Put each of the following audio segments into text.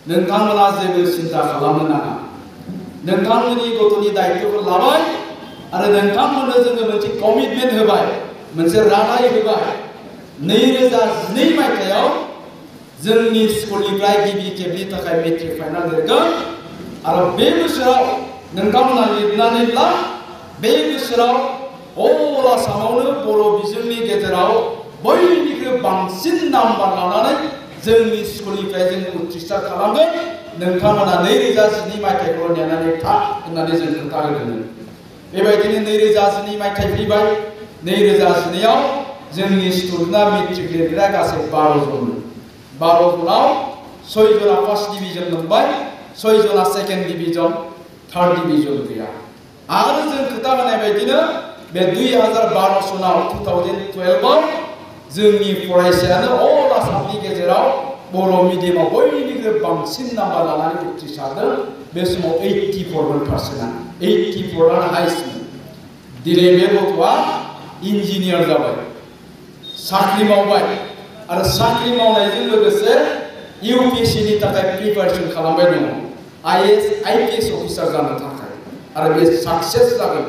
नोंथांमोना जेबो सिन्था खालामनो नाङा नोंथांमोननि गथ'नि दायित्वखौ लाबाय आरो नोंथांमोननो जोङो मोनसे कमिटमेन्ट होबाय मोनसे रादाय होबाय 2012 मायथाइयाव जोंनि स्कुलनिफ्राय गिबि खेबनि थाखाय मेट्रिक फाइनाल लिरगोन आरो बे बोसोराव नोंथांमोना लिरनानै ला बे बोसोराव अल आसामावनो बर' बिजोंनि गेजेराव बयनिख्रुइ बांसिन नाम्बार लानानै जोंनि स्कुलनिफ्राय जों उथ्रिसार खालामगोन नोंथांमोना 2012 मायथाइखौ नेनानै था होननानै जों खोथा होदोंमोन बेबायदिनो 2012 मायथाइ फैबाय 2012 आव जोंनि स्टुडेन्टआ मेट्रिक लिरग्रा गासै 12 जनमोन 12 जनाव 6 जना फार्स्ट डिभिजन मोनबाय 6 जना सेकेन्ड डिभिजन थार्ड डिभिजन गैया आरो जों खोथा होनाय बायदिनो बे 2012 सनाव 2012 आव जोंनि फरायसायानो अल आसामनि गेजेराव बर' मिडियामाव बयनिख्रुइ बांसिन नाम्बार लानानै उथ्रिसारदों बे समाव 84% 84 आनो हाइस्टमोन दिनै बे गथ'आ इन्जिनियार जाबाय साख्रि मावबाय आरो साख्रि मावनायजों लोगोसे UPSC नि थाखाय प्रिपारेसन खालामबाय दङ IAS IPS अफिसार जानो थाखाय आरो बे साक्सेस जागोन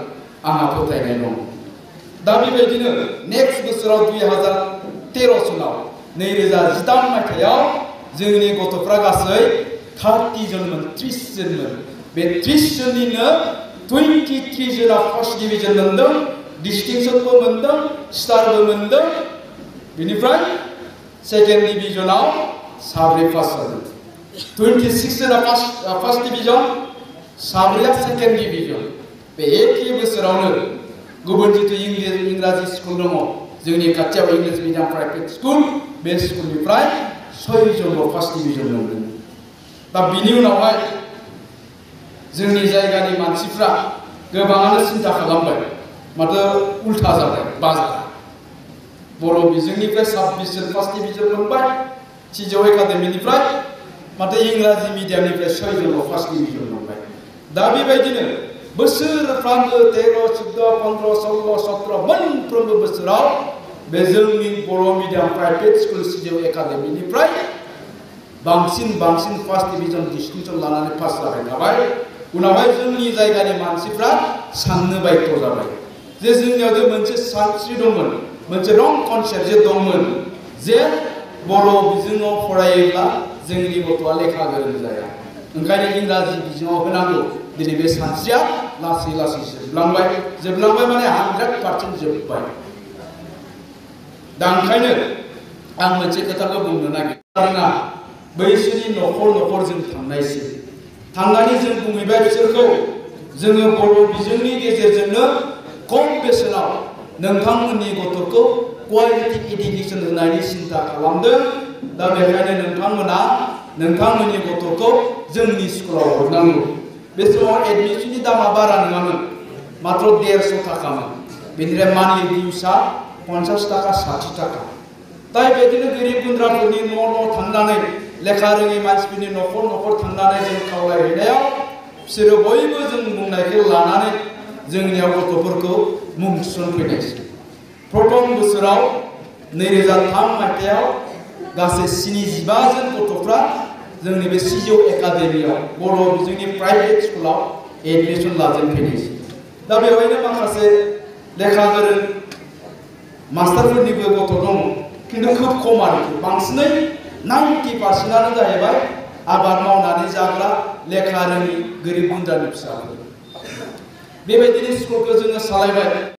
आंहा फोथायनाय दं दा बेबायदिनो नेक्स्ट बोसोराव 2013 सनाव 2018 मायथाइयाव जोंनि गथ'फ्रा गासै 30 जनमोन 30 जनमोन बे 30 जननिनो 23 जना फार्स्ट डिभिजन मोनदों डिस्टिंक्शनबो मोनदों स्टारबो मोनदों बेनिफ्राय सेकेन्ड डिभिजनाव साब्रै पास जादों 26 जना फार्स्ट डिभिजन साब्रैया सेकेन्ड डिभिजन बे एखे बोसोरावनो गुबुन जितु इंराजि स्कुल दङ जोंनि खाथियाव इंलिश मिडियाम प्राइभेट स्कुल बे स्कुलनिफ्राय 6 जनल' फार्स्ट डिभिजन मोनदों दा बिनि उनावहाय जोंनि जायगानि मानसिफ्रा गोबाङानो सिन्था खालामबाय माथो उल्था जाबाय बाजार बर' बिजोंनिफ्राय 26 जन फार्स्ट डिभिजन मोनबाय सिजौ एकाडेमिनिफ्राय माथो इंराजि मिडियामनिफ्राय 6 जनल' फार्स्ट डिभिजन मोनबाय दा बेबायदिनो बोसोरफ्रामबो 13, 14, 15, 16, 17 मोनफ्रोमबो बोसोराव बे जोंनि बर' मिडियाम प्राइभेट स्कुल सिजौ एकाडेमिनिफ्राय बांसिन फार्स्ट डिभिजन डिस्टिंक्शन लानानै पास जाबाय थाबाय उनावहाय जोंनि जायगानि मानसिफ्रा साननो बायथ' जाबाय जे जोंनियाव मोनसे सानस्रि दंमोन मोनसे रं कनसेप्ट जे दंमोन जे बर' बिजोङाव फरायोब्ला जोंनि गथ'आ लेखा गोरों जाया ओंखायनो इंराजि बिजोङाव होनांगौ दिनै बे सानस्रिया लासै जोबलांबाय माने 100% जोबबाय दा ओंखायनो आं मोनसे खोथाखौ बुंनो नागिरदों बैसोरनि न'खर जों थांनानै जों बुंहैबाय बिसोरखौ जोङो बर' बिजोंनि गेजेरजोंनो खम बेसेनाव नोंथांमोननि गथ'खौ क्वालिटि एडुकेसन होनायनि सिन्था खालामदों दा बेखायनो नोंथांमोना नोंथांमोननि गथ'खौ जोंनि स्कुलाव हरनांगौ बे समाव एडमिसननि दामा बारा नङामोन मात्र 150 थाखामोन बेनिफ्राय मान्थलि डिउसआ 50 थाखा 60 थाखा दा बेबायदिनो गोरिब गुन्द्राफोरनि न' थांनानै लेखा रोङै मानसिफोरनि न'खर थांनानै जों खावलायहैनायाव बिसोरो बयबो जों बुंनायखौ लानानै जोंनियाव गथ'फोरखौ मुं थिसनफैनायसै प्रथम बोसोराव 2003 मायथाइयाव गासै 75 जन गथ'फ्रा जोंनि बे सिजौ एकाडेमियाव बर' बिजोंनि प्राइभेट स्कुलाव एडमिसन लाजेनफैनायसै दा बेवहायनो माखासे लेखा गोरों मास्टारफोरनिबो गथ' दङ खिन्थु खोब खम आरोखि बांसिनै 90% आनो जाहैबाय आबाद मावनानै जाग्रा लेखा रोङि गोरिब गुन्द्रानि फिसाफोर बेबायदिनो स्कुलखौ जोङो सालायबाय